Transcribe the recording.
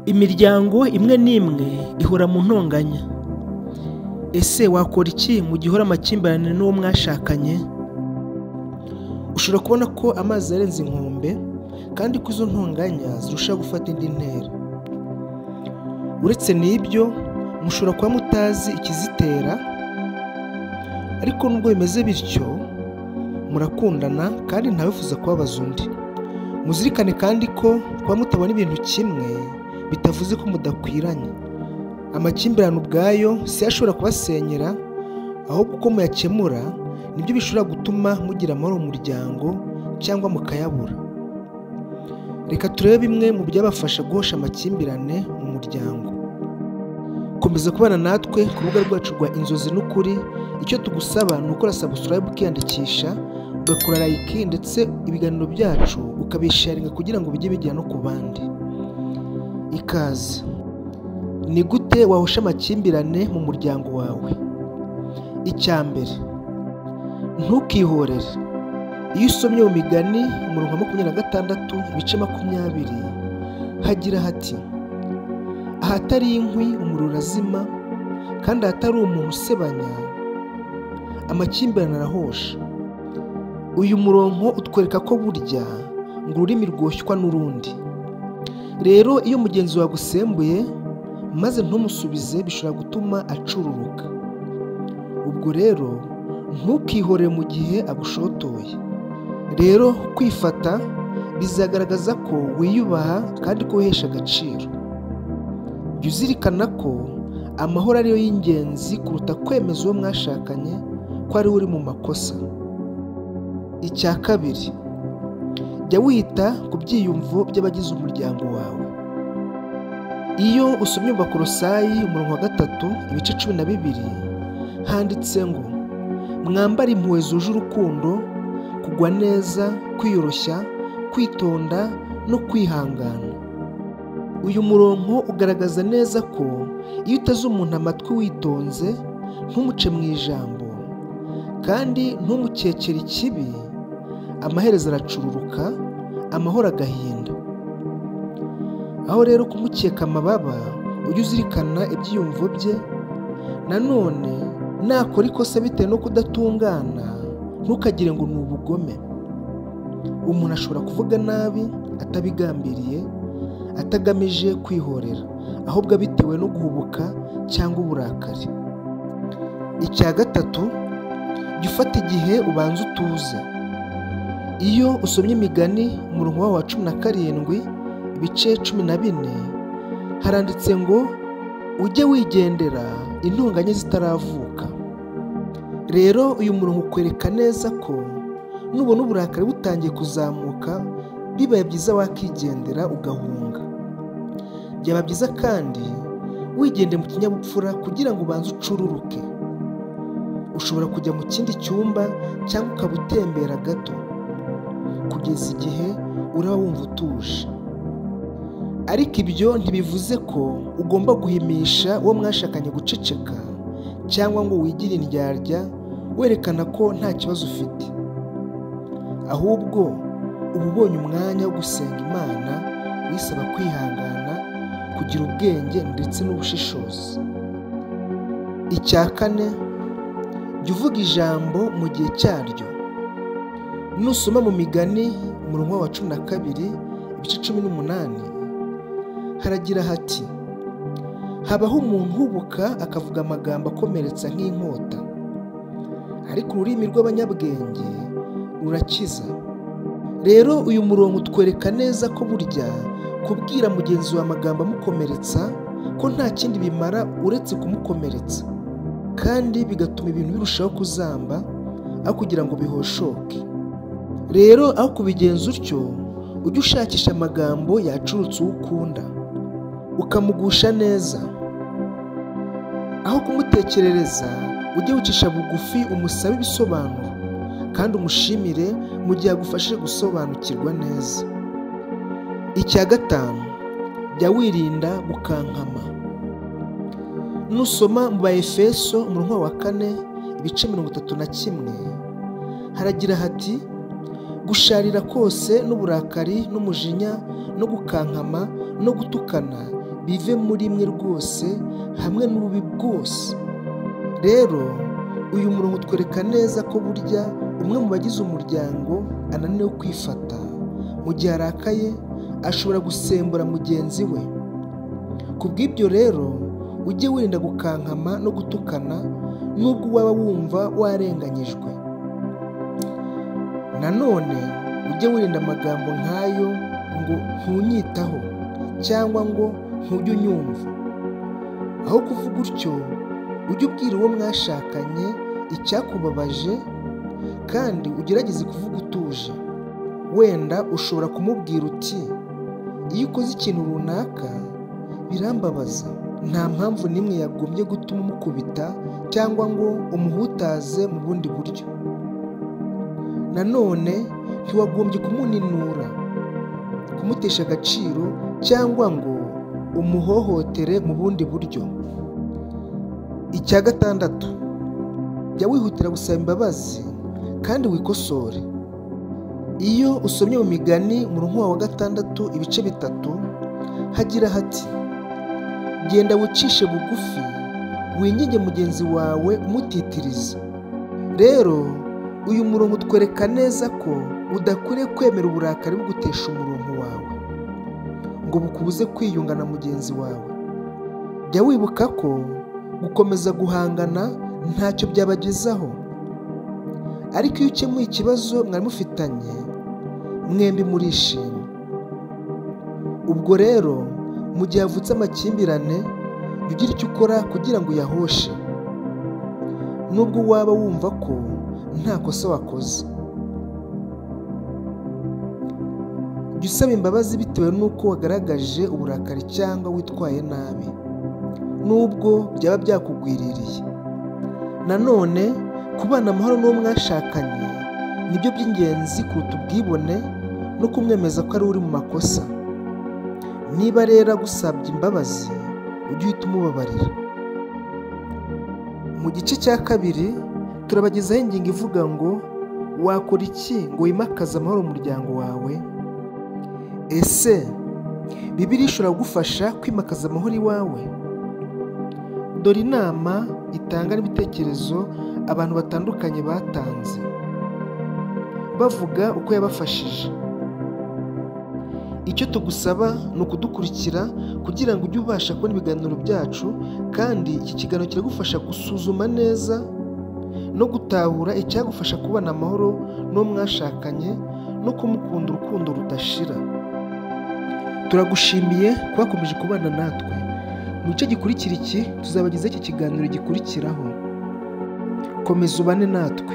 Imiryango imwe n'imwe ihora mu ntonganya. Ese wakora iki mu gihe uhora amakimbirane n'uwo mwashakanye? Ushobora kubona ko amazi yarenze inkombe kandi ko izo ntonganya zirushaho gufata indi ntera. Uretse n'ibyo, mushobora kuba mutazi ikizitera, ariko nubwo bimeze bityo, murakundana kandi ntawifuza kubabaza undi. Muzirikane kandi ko kuba mutabona ibintu kimwe bitavuze ko mudakwiranye. Amakimbirane ubwayo si yo ashobora kubasenyera, ahubwo uko muyakemura nibyo bishobora gutuma mugira amahoro mu muryango cyangwa mukayabura. Reka turebe bimwe mu byabafasha guhosha amakimbirane mu muryango. Komeza kubana natwe ku rubuga rwacu rwa Inzozi n'Ukuri. Icyo tugusaba ni ukora subscribe, ukiyandikisha, ugakora like, ndetse ibiganiro byacu ukabisharinga kugira ngo bijye bigera no ku bandi. Ikaze. Ni gute wahosha amakimbirane mu muryango wawe? Icya mbere, ntukihorere. Iyo usomye mu Migani umurongo wa 26 ibice 20 hagira hati: ahatari inkwi umuriro urazima, kandi ahatari umuntu usebanya amakimbirane arahosha. Uyu murongo utwereka ko burya ngo ururimi rwoshywa n'urundi. Rero iyo mugenzi wawe agusembuye maze ntumusubize, bishobora gutuma acururuka. Ubwo rero ntukihorere mu gihe agushotoye. Rero kwifata bizagaragaza ko wiyubaha kandi ko wihesha agaciro. Jya uzirikana ko amahoro ariyo y'ingenzi kuruta kwemeza uwo mwashakanye ko ari we uri mu makosa. Icya kabiri, jya wita ku byiyumvo by'abagize umuryango wawe. Iyo usomye mu Bakolosayi umurongo wa 3 ibice 12 handitse ngo: mwambare impuhwe zuje urukundo, kugwa neza, kwiyoroshya, kwitonda no kwihangana. Uyu murongo ugaragaza neza ko iyo uteze umuntu amatwi witonze, ntumuce mu ijambo kandi ntumukekere ikibi, amaherezo aracururuka, amahoro agahinda. Aho rero kumukeka amababa, ujye uzirikana ibyiyumvo bye. Nanone nakora ikosa bitewe no kudatungana, ntukagire ngo ni ubugome. Umuntu ashobora kuvuga nabi atabigambiriye, atagamije kwihorera, ahubwo bitewe no guhubuka cyangwa uburakari. Icya gatatu, jya ufata igihe ubanza utuze. Iyo usomye Imigani umurongo wa 17 ibice 14 haranditse ngo: ujye wigendera intonganya zitaravuka. Rero uyu murongo ukwereka neza ko nubona uburakari butangiye kuzamuka, bibaye byiza wakigendera ugahunga. Byaba byiza kandi wigendeye mu kinyabupfura kugira ngo ubanze ucururuke. Ushobora kujya mu kindi cyumba cyangwa ukaba utembera gato kugeza igihe uraba wumva utuje. Ariko ibyo ntibivuze ko ugomba guhimisha uwo mwashakanye guceceka cyangwa ngo wigire indyarya werekana ko nta kibazo ufite. Ahubwo uba ubonye umwanya wo gusenga Imana wisaba kwihangana, kugira ubwenge ndetse n'ubushishozi. Icya kane, jya uvuga ijambo mu gihe cyaryo. Nusoma mu Migani umurongo wa 12 ibice 18 haragira hati: habaho umuntu uhubuka akavuga amagambo akomeretsa nk'inkota, ariko ururimi rw'abanyabwenge rurakiza. Rero uyu murongo utwereka neza ko burya kubwira mugenzi wawe amagambo amukomeretsa ko nta kindi bimara uretse kumukomeretsa, kandi bigatuma ibintu birushaho kuzamba aho kugira ngo bihoshoke. Rero aho kubigenza utyo, ujye ushakisha amagambo yacurutse uwo ukunda, ukamugusha neza. Aho kumutekerereza, ujye wicisha bugufi umusabe ibisobanuro, kandi umushimire mu gihe agufashije gusobanukirwa neza. Icya gatanu, jya wirinda gukankama. Nusoma mu Baefeso umurongo wa 4 ibice 31 haragira hati: gusharira kose n'uburakari n'umujinya no gukankama no gutukana, bive muri mwe rwose hamwe n'ububi bwose. Rero uyu murongo utwereka neza ko burya umwe mu bagize umuryango ananiwe kwifata, mu gihe arakaye ashobora gusembura mugenzi we. Ku bw'ibyo rero ujye wirinda gukankama no gutukana nubwo waba wumva warenganyijwe. Nanone ujye wirinda amagambo nk'ayo ngo ntunyitaho cyangwa ngo ntujye unyumva. Aho kuvuga utyo, ujye ubwira uwo mwashakanye icyakubabaje kandi ugerageze kuvuga utuje. Wenda ushobora kumubwira uti iyo ukoze ikintu runaka birambabaza, nta mpamvu n'imwe yagombye gutuma umukubita cyangwa ngo umuhutaze mu bundi buryo. Nanone ntiwagombye kumuninura, kumutesha agaciro cyangwa ngo umuhohotere mu bundi buryo. Icya gatandatu, jya wihutira gusaba imbabazi kandi wikosore. Iyo usomye mu Migani umurongo wa 6 ibice 3 hagira hati: genda wicishe bugufi, winginge mugenzi wawe umutitiriza. Rero uyu murongo utwereka neza ko udakwiriye kwemera uburakari bugutesha umurongo wawe ngo bukubuze kwiyunga na mugenzi wawe. Jya wibuka ko gukomeza guhangana ntacyo byabagezaho, ariko iyo ukemuye ikibazo mwari mufitanye mwembi murishima. Ubwo rero mu gihe havutse amakimbirane, jya ugira icyo ukora kugira ngo uyahoshe, nubwo waba wumva ko nta kosa wakoze. Jya usaba imbabazi bitewe n'uko wagaragaje uburakari cyangwa witwaye nabi, nubwo byaba byakugwiririye. Nanone kubana amahoro n'uwo mwashakanye nibyo by'ingenzi kuruta ubwibone no kumwemeza ko ari uri mu makosa. Niba rero agusabye imbabazi, ujye uhita umubabarira. Mu gice cya 2 turabagezaho ingingo ivuga ngo wakora iki ngo wimakaze amahoro mu muryango wawe? Ese Bibiliya ishobora kugufasha kwimakaza amahoro iwawe? Dore inama itanga n'ibitekerezo abantu batandukanye batanze bavuga uko yabafashije. Icyo tugusaba ni ukudukurikira kugira ngo ujye ubasha kubona ibiganiro byacu, kandi iki kiganiro kiragufasha gusuzuma neza no gutahura icyagufasha kubana amahoro n'uwo mwashakanye no kumukunda urukundo rudashira. Turagushimiye kuba wakomeje kubana natwe. Mu gice gikurikira iki tuzabagezaho iki kiganiro gikurikiraho. Komeza ubane natwe.